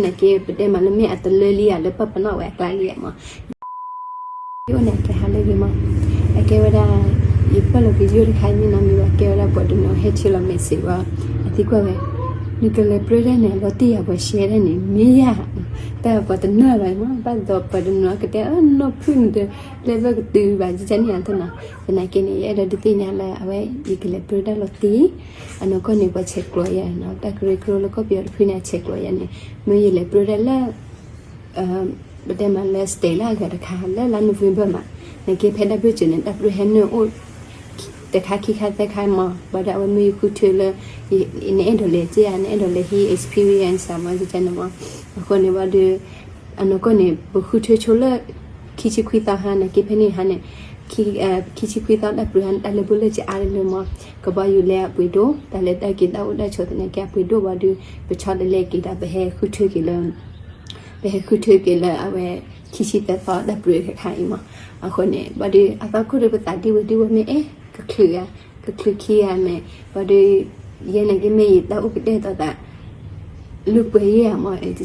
နာ်က့ ပတဲမးလၢမ့ၢ်အတလၢလံဧါ လၢပၢၢ်ပနီၣ်ဝဲအကျါလံဧါမး, ယအိၣ်န့ၣ် အကဲဟးလၢဂ့ၤမး, အကဲဝဲဒၣ် ယပၢၢ်လီၤကယိၣ်တခါမ့ၢ်နီၤ မ့ၢ်ဝဲကဲဝဲဒၣ်ပှၤတနီၤဟဲဆှၢလီၤ message ဝဲ, အသံကွၢ်ဝဲ နကလဲၤပြၢတၢ်န့ၣ် လီၤတံၢ်ယၤပှၤရှဲတၢ်န့ၣ် မ့ၢ်ယၤ, တၢ်ပှၤတနၢ်ဘၣ်မး ဘၣ်ဒီးပှၤတနီၤကတဲ အနီၢ်ဖုၣ်နတ level ကတုၤဘၣ် ကန့ၣ်အတနီၤ, သနာ်က့န့ၣ် ယအဲၣ်ဒိးဒုးသ့ၣ်ညါလၢအဝဲ ယကလဲၤပြၢတၢ်လီၤတံၢ်, အနီၢ်ကီၢ်န့ၣ် ပှၤဆဲးကျိးယၤနီၤ တၢ်ကရၢကရိလၢကီၢ်ပယီၤတဖုန့ၣ် အဆဲးကျိးယၤန့ၣ် မ့ၢ်ယလဲၤပြၢတၢ်လၢ ပတဲမးလၢ state လၢအဂၤတခါ လၢလါ November မး, နာ်က့ဖဲဒၣ်ဘျုးစၢၤန့ၣ် တၢ်ပြၢဟဲနုာ်အိၣ် တခါခံခါသၢခါမး, ဘၣ်ဒီးအဝဲမ့ၢ်ယဃုထၢလၢ နအဲၣ်ဒိးလဲၤက့ဧါ နအဲၣ်ဒိးလဲၤဟံး experience မး ကန့ၣ်မး, အဃိန့ၣ်ဘၣ်ဒီး အနီၢ်ကီၢ်န့ၣ် ပဃုထၢဆိလၢ ခံဆံခွံသီဟါ နာ်က့ဖဲန့ၣ်ဟါန့ၣ် ခံဆံခွံသီတၢ်ပြၢဟါန့ၣ် တၢ်လၢဘူၣ်လၢစ့အါတလၢမး, ကဘီယူၤလဲအပှ့ၤဒိၣ် တၢ်လဲၤတၢ်က့ၤတၢ်အိၣ်တၢ်ဆိးသနာ်က့အပှ့ၤဒိၣ်ဘၣ်ဒီး ပဆီတလဲက့ၤဒီး ပဟဲဃုထၢက့ၤလၢ ပဟဲဃုထၢက့ၤလၢအဝဲ ခံဆံသၢသီတၢ်ပြၢတခါအံၤမး, အဃိန့ၣ် ဘၣ်ဒီးအသီခိၣ်ဒီးပသးဒံဝဲဒံဝဲမ့ၢ်အဲၣ် ကချုးဧါ ကချုးခံဧါမ့ၢ် ဘၣ်ဒီး ယဲန့ၣ်က့မ့ၢ်ယတၢ်အိၣ်ကတဲာ်တီသး လၢပှဲၤယဲၢ်ဧါမး န့ၣ်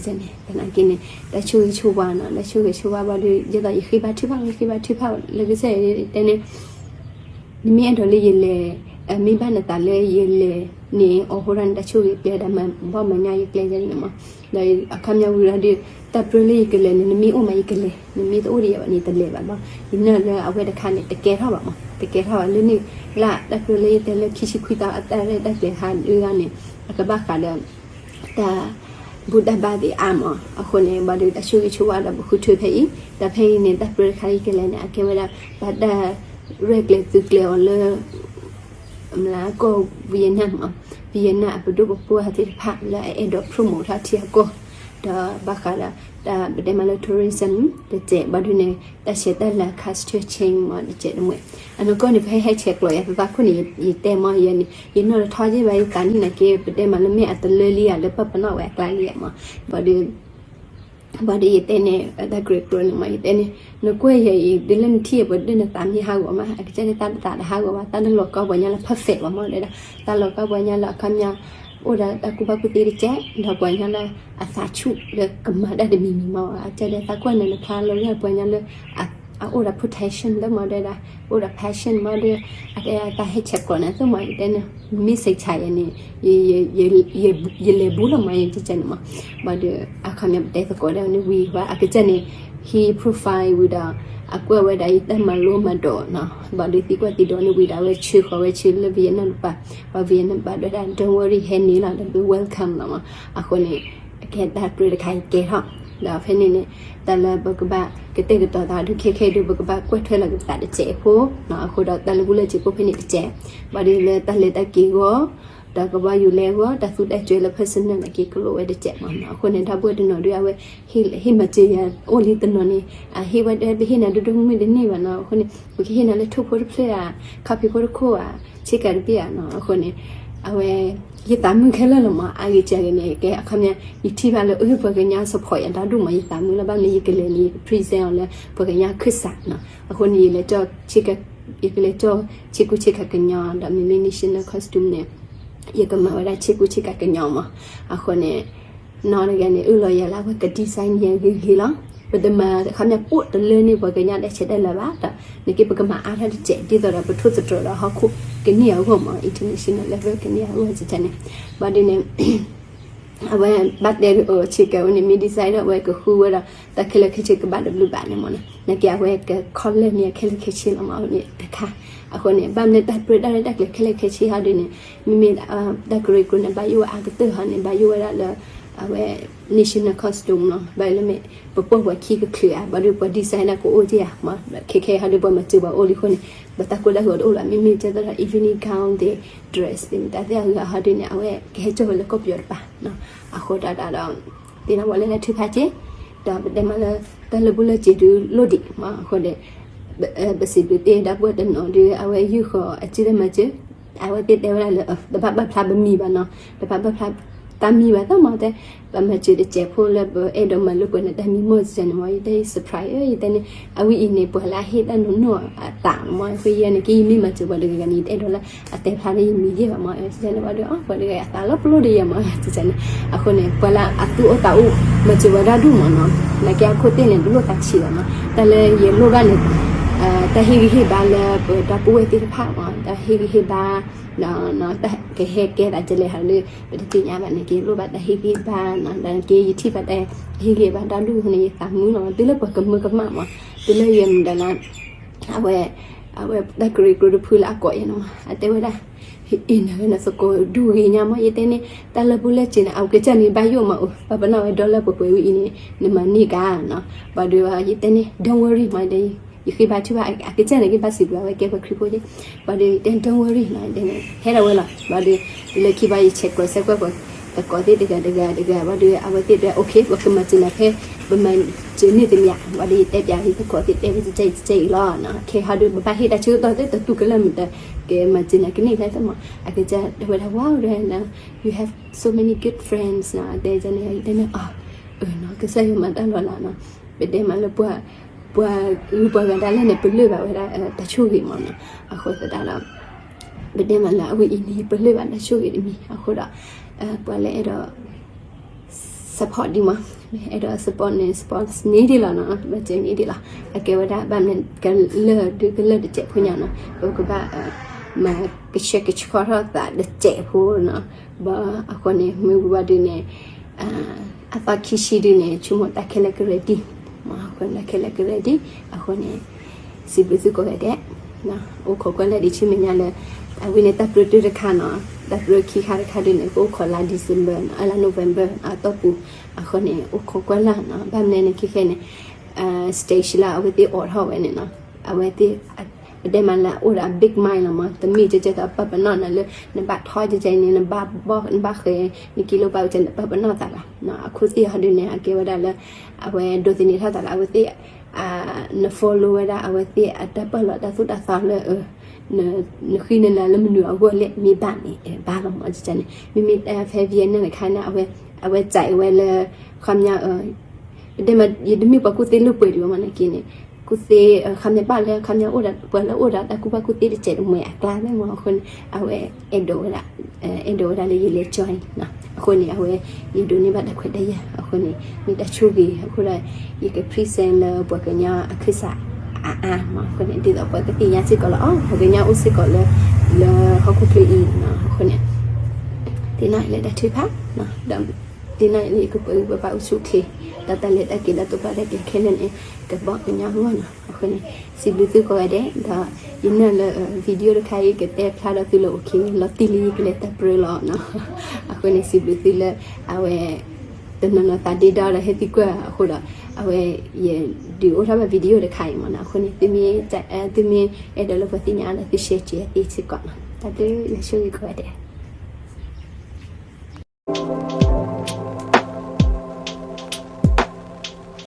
သနာ်က့န့ၣ် တၢ်ဆိၣ်ဂ့ၤဆိၣ်ဝါနီၤ တၢ်ဆိၣ်ဂ့ၤဆိၣ်ဝါဘၣ်ဒီး ဒ်သိးယဃ့ဘါထုကဖၣ် ယဃ့ဘါထုကဖၣ်လၢကစၢ်ယွၤတဲန့ၣ် နမ့ၢ်အဲၣ်ဒိးလၢယလဲၤ မ့ၢ်ဘၣ်နသးလၢယလဲၤန့ၣ် အဃိဒၣ်န့ၣ် တၢ်ဆိၣ်ဂ့ၤပျဲဒၣ်မၤဘီမၤညါယကျဲယဲန့ၣ်မး, ဒီးအခီပညီဝံၤဒီး တၢ်ပြၢလၢယကလဲၤန့ၣ် နမ့ၢ်အိၣ်မးယကလဲၤ နမ့ၢ်တအိၣ်ဒီးယၤဘၣ်န့ၣ် တလဲၤဘၣ်မး, ယနၢ်လၢအဝဲတခါန့ၣ် တကဲထီၣ်ဘၣ်မး တကဲထီၣ်ဘၣ်လၢန့ၣ် လၢတၢ်ပြၢလၢယတဲလၢခံဆံခွံသီအတၢ်ရဲၣ်တၢ်ကျဲၤဟးဒုဂၤန့ၣ် အကဘၣ်ဃးဒီး တၢ်ဘူၣ်တၢ်ဘါသ့ၣ်အါမး, အဃိန့ၣ် ဘၣ်ဒီးတၢ်ဆိၣ်ဂ့ၤဆိၣ်ဝါဒီးပဃုထၢဖဲအံၤ, ဒီးဖဲအံၤန့ၣ် တၢ်ပြၢတခါအံၤကလဲၤန့ၣ် အကဲဝဲဒၣ် ဘၣ်တၢ်ရဲၣ်ကျဲၤသုးကျဲၤအီၤလၢ မလၢကီၢ် Vietnam မး, Vietnam အပဒိၣ်ပပှၢ်သ့ၣ်တဖၣ်လၢအအဲၣ်ဒိး promote ထီၣ်ထံအကီၢ်, ဒီးဘၣ်ဃးဒီး တၢ်ပတဲမးလၢ tourism တစဲး ဘၣ်ဒီးန့ၣ် တၢ်ဆဲးတၢ်လၤ culture change မး တစဲးတမှဲၤ, အနီၢ်ကီၢ်န့ၣ် ဖဲဟဲဆဲးကျိးယၤသးခိၣ်န့ၣ် ယတဲမးယဲန့ၣ် ယနီၢ်တထီက့ဘၣ် ယသးနံၣ်နာ်က့ ပတဲမးလၢမ့ၢ်အတလၢလံဧါ လၢပၢၢ်ပနီၣ်ဝဲအကျါလံဧါမး, ဘၣ်ဒီး ဘၣ်ဒီးယတဲန့ၣ် တၢ်ကြၢးကြၢးန့ၣ်မး ယတဲန့ၣ် နကွၢ်ယၤအံၤ ဒ်လၢနထံၣ်အပှၤဒၢၣ်နသးမ့ၢ်ဟးဂီၤမး အကစၢ်န့ၣ် တၢ်တသးတဟးဂီၤဘၣ် တၢ်တလီၤကီပှၤညါလၢ perfect ဘၣ်မး တဲဒၣ် တၢ်လီၤကီပှၤညါလၢအခီပညီ အိၣ်ဒီးတၢ်ကူၣ်ဘၣ်ကူၣ်သ့တစဲး ဒီးပှၤညါလၢအသးဆူၣ်လၢကမၤတၢ်တမံၤမံၤမး အကစၢ်ဒၣ်သးကွၢ်န့ၣ် နဖျါလီၤဂာ်ပှၤညါလၢ အအိၣ်ဒီး potential လၢမး တဲဒၣ် အိၣ်ဒီး passion မးဒီး အတဲတၢ်ဟဲဆဲးကျိးန့ၣ် သိၣ်မးယတဲန့ၣ် မ့ၢ်စံးဆါယၤန့ၣ် ယလဲၤဘူးလီၤမး ယတဲန့ၣ်မး ဘၣ်ဒီး အခီပညီပတဲသကိးဒၣ်န့ၣ်ဝံၤဘၣ် အကစၢ်န့ၣ် ဟံး profile ဝံၤဒီး အကွၢ်ဝဲဒၣ်ယတၢ်မၤလိမၤဒိးနီၤ ဘၣ်ဒီးသံကွၢ်သံဒိးန့ၣ်ဝံၤဒီး အဝဲဆှၢဃီၤဝဲဆှၢလၢ Vietnam တပၤ ပှၤ Vietnam တပၤဒၣ် don't worry ဟဲန့ၣ်လီၤ ဒီး welcome လီၤမး အဃိန့ၣ် ကဲတၢ်ကြၢးတခါအံၤကဲထီၣ် ဒီးဖဲန့ၣ်န့ၣ် တၢ်လၢပကဘၣ်ကတဲာ်ကတီၤသးဒုးခဲခဲဒုး ပကဘၣ်ကွၢ်ထွဲလီၤက့ၤပသးတစဲးဖိနီၤ အဃိဒီးတၢ်လၢဘူၣ်လၢစ့းဖိဖဲန့ၣ်တစဲး ဘၣ်ဒီးလၢတၢ်လဲၤတၢ်က့ၤအဂီၢ် ဒီးကဘီယူၤလဲအဂီၢ် တၢ်သူတၢ်စွဲလၢ personal န့ၣ်က့ၤကလိးဝဲတစဲးမးနီၤ အဃိန့ၣ် ဒီပုၢ်ဝဲၢ်တနီၤဒုး အဝဲ ဟ့ၣ်မၤစၢၤယၤအိၣ်လံတနီၤန့ၣ် အဟ့ၣ်ဝဲတဲ ပဟ့ၣ်နၤဒိၣ်ဒိၣ်မုၢ်မုၢ်တန့ၢ်ဘၣ်နီၤ အဃိန့ၣ် ပကဟ့ၣ်နၤလၢထိၣ်ဖိတဖျၢၣ်ဧါ ခီဖံးဖိတခိၣ်ဧါ ဆ့ကၤတဘ့ၣ်ဧါနီၤ အဃိန့ၣ် အဝဲ ယသးမုာ်ခဲလၢာ်လီၤမး အဂ့ၢ်ကဲဂ့ၤန့ၣ် ကဲအခီပညီ ယထံၣ်ဘၣ်လၢ အၢ ပှၤကညီ support ယၤတၢ်ဒိၣ်မး ယသးမုာ်လီၤ ဘၣ်မနုၤ ယကလဲၤန့ၣ် ယက present အီၤလၢ ပှၤကညီခၢၣ်စးနီၤ အဃိန့ၣ် ယလဲၤကၠီ ယကလဲၤကၠီ ဆ့ကူဆ့ကၤကညီ ဒီးမ့မ့ၢ် national costume န့ၣ် ယကမၤဝဲဒၣ်ဆ့ကူဆ့ကၤကညီမး အဃိန့ၣ် နီၢ်တဂၤန့ၣ် အၢၣ်လီၤယၤလၢအဝဲက design န့ၢ်ဂ့ၤဂ့ၤလီၤ ပတမၤ အခီပညီ ပိာ်တလၢန့ၢ်ပှၤကညီတၢ်ဆဲးတၢ်လၤဘၣ်ဒီး နက့ပကမၤအါထီၣ်တစဲး ဒ်သိးဒီးပထိၣ်သတြီၤဒီးဟီၣ်ခိၣ်ကန့ၢ်အဂီၢ်မး international level ကန့ၢ်အဂီၢ်န့ၣ် ဘၣ်ဒီးန့ၣ် အဝဲဘၣ်တဲဆ့ကၤဝဲန့ၣ် မ့ၢ် design ဒီးအဝဲကဃုဝဲဒီး တၢ်ခဲလၢာ်ခဲဆ့ကဘၣ်တဘျုးဘၣ်န့ၣ်မးနီၤ နာ်က့အဝဲက color န့ၢ်ခဲလၢာ်ခဲဆ့လီၤမးန့ၣ်တခါ အဃိန့ၣ် ဘၣ်မနုၤတၢ်ပြၢတၢ်ရဲၣ်တၢ်ကျဲၤခဲလၢာ်ခဲဆ့ဟီဒုးန့ၣ် မ့မ့ၢ် တၢ်ကရၢကရိန့ၣ် ဘၣ်ယိၣ်ဝဲအါကတၢၢ်ဟီန့ၣ် ဘၣ်ယိၣ်ဝဲဒၣ်လၢ အဝဲ national costume နီၤ ဘၣ်လၢမ့ၢ် ပပိာ်ပှၤခံကချုးဧါ ဘၣ်ဒီးပှၤ design ဒၣ်ကအိၣ်က့ဧါမး ခဲခဲဟီဒုးပှၤမၤစၢၤပှၤအိၣ်လံအဃိန့ၣ် ပတၢ်ကိၢ်တၢ်ဂီၤတအိၣ်လၢၤ မ့မ့ၢ်ကဲသိးဒီး evening gown သ့ၣ် dress သ့ၣ် မတၤသ့ၣ်အဂၤဟီဒုးန့ၣ် အဝဲကဟဲကၠီၣ်ဝဲလၢကီၢ်ပယီၤတပၤ အဃိတၢ်တၢ်ဒီး သ့ၣ်နီၣ်ပှၤလၢတၢ်ထုကဖၣ်က့ ဒီးပတဲမးလၢ တၢ်လၢဘူၣ်လၢစ့းဒုးလိၣ်ဒံးမး အဃိဒီး ပစံးဘျုးတ့ၢ်ဒီပုၢ်ဝဲၢ်တနီၤဒုး အဝဲယုၢ်ဃီၤအစုလၢမၤစၢၤ အဝဲသ့ၣ်တဲဝဲဒၣ်လၢ တဘၣ်ပာ်ဖျါပမံၤဘၣ်နီၤ တဘၣ်ပာ်ဖျါ တၢ်မံဘၣ်သးမးတဲ, ပမၤစၢၤတစဲးဖိလၢပအဲၣ်ဒိးမၤလိပှၤန့ၣ် တၢ်မံမီၢ်န့ၣ်မး ယတဲ surprise ယတဲန့ၣ် အဝဲအံၤန့ၣ် ပှၤလၢအဟ့ၣ်တၢ်နီၢ်နီၢ်အသးမး ဃိယဲန့ၣ် ကယမ့ၢ်မၤစၢၤပှၤတဂၤဂၤန့ၣ် ယတအဲၣ်ဒိးလၢအတဲဖျါလၢယမံၤယဲၢ်ဘၣ်မး န့ၣ်ဘၣ်ဒီး အီ ပှၤတဂၤအသးလီၤပလိာ်ဒီးယဲမး န့ၣ်အဃိန့ၣ် ပှၤလၢအသူၣ်အိၣ်သးအိၣ် မၤစၢၤဝဲဒၣ်ဒိၣ်မးနီၤ နာ်က့အခိၣ်သ့ၣ်န့ၣ် တလိၣ်သးဆံးဘၣ်နီၤ တၢ်လၢယလိၣ်ဘၣ်န့ၣ် တၢ်ဟ့ၣ်ဂံၢ်ဟ့ၣ်ဘါလၢပတၢ်ပုၢ်ဝဲၢ်သ့ၣ်တဖၣ်မး တၢ်ဟ့ၣ်ဂံၢ်ဟ့ၣ်ဘါ ကဟဲကဲသးဒ်လဲၣ်ဟးလၢ ပတသ့ၣ်ညါဘၣ်န့ၣ်က့ လိၣ်ဘၣ်တၢ်ဟ့ၣ်ဂံၢ်ဟ့ၣ်ဘါနီၤ နာ်က့ယထံၣ်ဘၣ်တၢ်ဟ့ၣ်ဂံၢ်ဟ့ၣ်ဘါတၢ်ဒိၣ်န့ၣ် ယသးမုာ်လီၤ တုၤလၢပှၤကမၢကမၣ်မး တုၤလၢယမုၢ်ဒၣ်လၢ အဝဲ အဝဲတၢ်ကရၢကရိတဖုလၢအကိးယဲန့ၣ်မး အတဲဝဲဒၣ် အ့ၣ် နဂ့ၤနသကိးဒူၣ်ဂ့ၤညါမး ယတဲန့ၣ် တၢ်လၢပူၤလၢစ့န့ၣ် အကစၢ်န့ၣ်ဘၣ်ယိၣ်မးအိၣ် ပှၤပနီၣ်ဝဲဒီလၢပှဲၤပှဲၤဝဲအံၤန့ၣ် နမၤန့ၢ်ကါနီၤ ဘၣ်ဒီးယတဲန့ၣ် don't worry မး ယဃ့ဘါထုဘၣ် အကစၢ်န့ၣ်က့ဘၣ်စံးဘျုးအဝဲကဲပှၤခရံာ်ဖိက့ ဘၣ်ဒီးယတဲ don't worry နီၤ ယတဲန့ၣ် ဟဲဒၣ်ဝဲလီၤ ဘၣ်ဒီး တုၤလၢခံဘၣ်ယဆဲးကျိးစဲးကွဲးပှၤ သကိးသ့ၣ်တဂၤတဂၤတဂၤ ဘၣ်ဒီး အဝဲသ့ၣ်တဲ okay ပကမၤစၢၤနၤဖဲ ပမၤစၢၤန့ၢ်သမျး ဘၣ်ဒီးယတဲပျးယသကိးသ့ၣ်တဲဝဲတကဲတကဲအံၤလီၤ ခဲဟီဒီး ပဘၣ်ဟ့ၣ်တၢ်ဆၢကတီၢ်သ့ၣ်တတူၢ်ကလၢာ်မး ကမၤစၢၤနၤကန့ၢ်လဲၣ်သ့ၣ်မး အကစၢ်တဲဝဲဒၣ် wow တဲ you have so many good friends နီၤ တဲန့ၣ် ယတဲန့ၣ် အ ကစၢ်ယွၤမၤတၢ်လီၤလးနီၤ ပတဲမးလၢပှၤ ပှၤဂုၤပှၤဂၤဒၣ်လဲာ်န့ၣ် ပလၢၢ်ဘၣ်ဝဲဒၣ် တၢ်ဆိၣ်ဂ့ၤမးနီၤ အဃိသတးဒီး ပတဲမးလၢအဝဲအံၤန့ၣ် ပလၢၢ်ဘၣ်တၢ်ဆိၣ်ဂ့ၤတမံၤ အဃိဒီး ပှၤလၢအဲၣ်ဒိး support ဒံးမး အဲၣ်ဒိး support န့ၣ် support န့ၢ်ဒံးလီၤနီၤ မၤစၢၤန့ၢ်ဒံးလီၤ အကဲဝဲဒၣ် ဘၣ်မနုၤ ကလၢၢ်ဒုးကလၢၢ်တစဲးဖိညါနီၤ ပကဘၣ် မၤကဆှဲကဆှီထီၣ်သးတစဲးဖိနီၤ ဘၣ်အဃိန့ၣ် မ့ၢ်ဝံၤဝဲဒုးန့ၣ် အသီခံဆံဒုးန့ၣ် ဆိကမိၣ်တၢ်ခဲလၢာ်က ready မး အဃိန့ၣ် တၢ်ခဲလၢာ်က ready အဃိန့ၣ် စံးဘျုးသုကိးဂၤဒဲး အိၣ်ခိးကွၢ်လၢ်ဒံးဆူမဲာ်ညါလၢ အဝဲန့ၣ်တၢ်ပြၢတၢ်တခါနီၤ တၢ်ပြၢခံခါတခါဒုးန့ၣ် ကအိၣ်ခိးလါ December နီၤ လါ November အတီၢ်ပူၤ အဃိန့ၣ် အိၣ်ခိးကွၢ်လၢ်နီၤ ဘၣ်မနုၤန့ၣ် ခဲခဲန့ၣ် stage လၢအဝဲသ့ၣ်အိးထီၣ်ဝဲန့ၣ်နီၤ အဝဲသ့ၣ် ပတဲမးလၢအအိၣ်ဒီး big mind လီၤမး တမ့ၢ်ကဲကဲသိးပာ်ပနီၣ်နၤလၢ နဘၣ်ထီကဲကဲန့ၣ် နဘၣ်ဘီၣ် နဘၣ်ဃဲၤ နက့ၤလိာ်ပာ်ကဲန့ၣ် ပာ်ပနီၣ်သးဘၣ် အခိၣ်သ့ၣ်ဟီဒုးန့ၣ် အကဲဝဲဒၣ်လၢ အဝဲဒိးသန့ၤထီၣ်သးလၢအဝဲသ့ၣ် န follow ဝဲဒၣ်အဝဲသ့ၣ်အတၢ်ပာ်လီၤတၢ်သိၣ်တၢ်သီလၢ နဃ့နလၤလၢမနုၤအဂီၢ်လဲၣ် မ့ၢ်ဘၣ်န့ၣ် ဘၣ်လီၤမး ကဲန့ၣ် မ့မ့ၢ်ဖဲ Vietnam တခါန့ၣ် အဝဲ အဝဲစံးဝဲလၢ ခီပညီ ပတဲမး ယတမ့ၢ်ပှၤကူၣ်သ့လၢပှဲၤဒံးဘၣ်မးန့ၣ်က့န့ၣ် ကူၣ်သ့ ခီပညီဘၣ်လၢ ခီပညီအိၣ်ဒီး ပှၤလၢအိၣ်ဒီးတၢ်ကူၣ်ဘၣ်ကူၣ်သ့တစဲးတမှဲၤအကျါသ့ၣ်မး အဃိန့ၣ် အဝဲအဲၣ်ဒိးဝဲဒၣ် အဲၣ်ဒိးဝဲဒၣ်လၢယလဲၤ join နီၤ အဃိန့ၣ် အဝဲ ယဒိးန့ၢ်ဘၣ်တၢ်ခွဲးတၢ်ယာ် အဃိန့ၣ် မ့ၢ်တၢ်ဆိၣ်ဂ့ၤ အဃိဒီး ယက present လၢပှၤကညီအခၢၣ်စးအါအါမး အဃိန့ၣ် ဒ်သိးပှၤကသ့ၣ်ညါစ့ၢ်ကီးလၢ အိ ပှၤကညီအိၣ်စ့ၢ်ကီးလၢ လၢဟီၣ်ခိၣ်ချၢအံၤနီၤ အဃိန့ၣ် သ့ၣ်နီၣ်လၢတၢ်ထုကဖၣ် ဒီး သ့ၣ်နီၣ်လၢယကပၢၤဂံၢ်ပၢၤဘါအိၣ်ဆူၣ်အိၣ်ချ့ ဒီးတၢ်လဲၤတၢ်က့ၤဒီးတၢ်ပာ်တၢ်ကဲခဲလၢာ်န့ၣ် ကဘီကညီအဂီၢ်နီၤ အဃိန့ၣ် စံးဘျုးသုကိးဂၤဒဲး ဒီးယနာ်လၢ video တခါအံၤ ကတဲဖျါဒီးသုလၢ okay လီၤတံၢ်လံ ယကလဲၤတၢ်ပြၢလီၤနီၤ အဃိန့ၣ် စံးဘျုးသုလၢ အဝဲ တနီၤနီၤသးဒ့ဒီဒီးဟဲသံကွၢ်အဃိဒီး အဝဲ ယဒုးအိၣ်ထီၣ်ဘၣ် video တခါအံၤမးနီၤ အဃိန့ၣ် သုမ့ၢ် သုမ့ၢ်အဲၣ်ဒိးလၢပှၤသ့ၣ်ညါဒီးသု share က့ၤသ့စ့ၢ်ကီးနီၤ တၢ်ဘျုးယွၤဆိၣ်ဂ့ၤကိးဂၤဒဲး